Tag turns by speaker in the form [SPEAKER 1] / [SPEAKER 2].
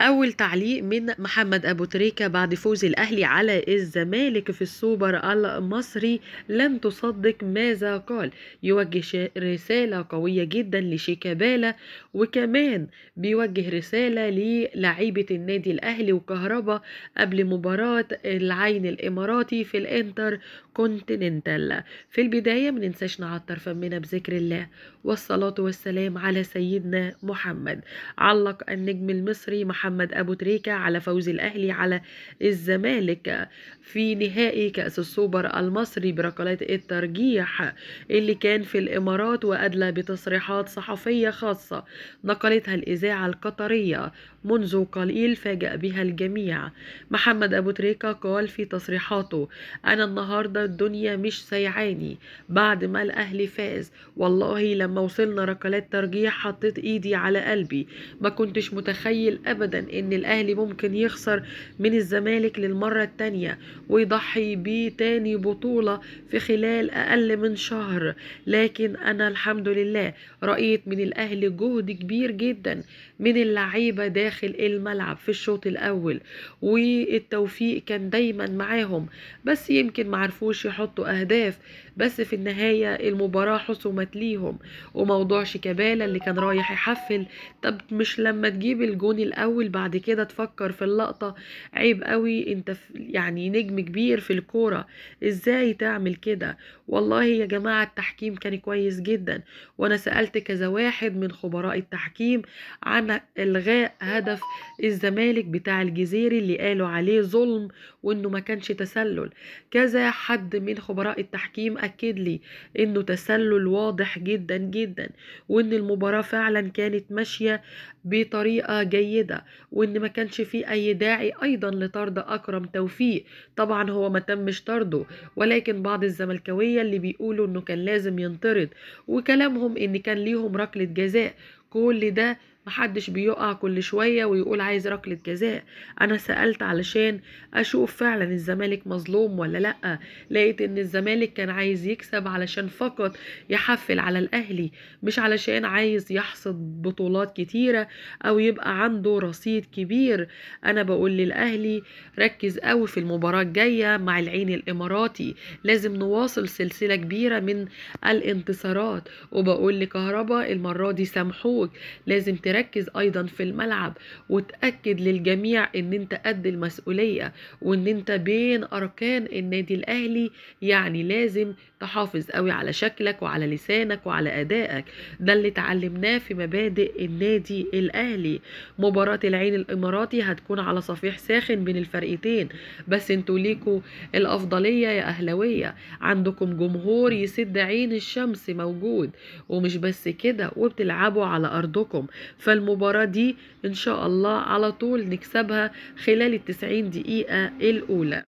[SPEAKER 1] أول تعليق من محمد أبو تريكة بعد فوز الأهلي على الزمالك في السوبر المصري، لن تصدق ماذا قال. يوجه رسالة قوية جدا لشيكابالا، وكمان بيوجه رسالة للاعيبة النادي الأهلي وكهربا قبل مباراة العين الإماراتي في الانتر كونتيننتال. في البداية مننساش نعطر فمنا بذكر الله والصلاة والسلام على سيدنا محمد. علق النجم المصري محمد أبو تريكة على فوز الأهلي على الزمالك في نهائي كأس السوبر المصري بركلات الترجيح اللي كان في الإمارات، وأدلى بتصريحات صحفية خاصة نقلتها الإذاعة القطرية منذ قليل فاجأ بها الجميع. محمد أبو تريكة قال في تصريحاته: أنا النهاردة الدنيا مش سيعاني بعد ما الأهلي فاز، والله لما وصلنا ركلات ترجيح حطيت إيدي على قلبي، ما كنتش متخيل أبدا إن الأهلي ممكن يخسر من الزمالك للمرة التانية ويضحي بتاني بطولة في خلال أقل من شهر، لكن أنا الحمد لله رأيت من الأهلي جهد كبير جدا من اللعيبة داخل الملعب في الشوط الأول، والتوفيق كان دايما معاهم، بس يمكن معرفوش يحطوا أهداف، بس في النهاية المباراة حسمت ليهم. وموضوع شيكابالا اللي كان رايح يحفل، طب مش لما تجيب الجون الأول بعد كده تفكر في اللقطة؟ عيب قوي، انت يعني نجم كبير في الكورة، ازاي تعمل كده؟ والله يا جماعة التحكيم كان كويس جدا، وانا سألت كذا واحد من خبراء التحكيم عن الغاء هدف الزمالك بتاع الجزيري اللي قالوا عليه ظلم وانه ما كانش تسلل. كذا حد من خبراء التحكيم اكد لي انه تسلل واضح جدا جدا، وان المباراة فعلا كانت ماشية بطريقة جيدة، وان ما كانش فيه اي داعي ايضا لطرد اكرم توفيق. طبعا هو ما تمش طرده، ولكن بعض الزملكاوية اللي بيقولوا انه كان لازم ينطرد، وكلامهم ان كان ليهم ركلة جزاء، كل ده محدش بيقع كل شوية ويقول عايز ركلة جزاء. أنا سألت علشان أشوف فعلا الزمالك مظلوم ولا لأ، لقيت إن الزمالك كان عايز يكسب علشان فقط يحفل على الأهلي، مش علشان عايز يحصد بطولات كتيرة أو يبقى عنده رصيد كبير. أنا بقول للأهلي ركز قوي في المباراة الجاية مع العين الإماراتي، لازم نواصل سلسلة كبيرة من الانتصارات. وبقول لكهربا المرة دي سامحوك، لازم تركز ايضا في الملعب وتأكد للجميع ان انت قد المسؤولية، وان انت بين اركان النادي الاهلي، يعني لازم تحافظ قوي على شكلك وعلى لسانك وعلى ادائك. ده اللي تعلمناه في مبادئ النادي الاهلي. مباراة العين الاماراتي هتكون على صفيح ساخن بين الفرقتين، بس انتوا ليكوا الافضلية يا اهلاوية، عندكم جمهور يسد عين الشمس موجود، ومش بس كده، وبتلعبوا على ارضكم. فالمباراة دي إن شاء الله على طول نكسبها خلال 90 دقيقة الأولى.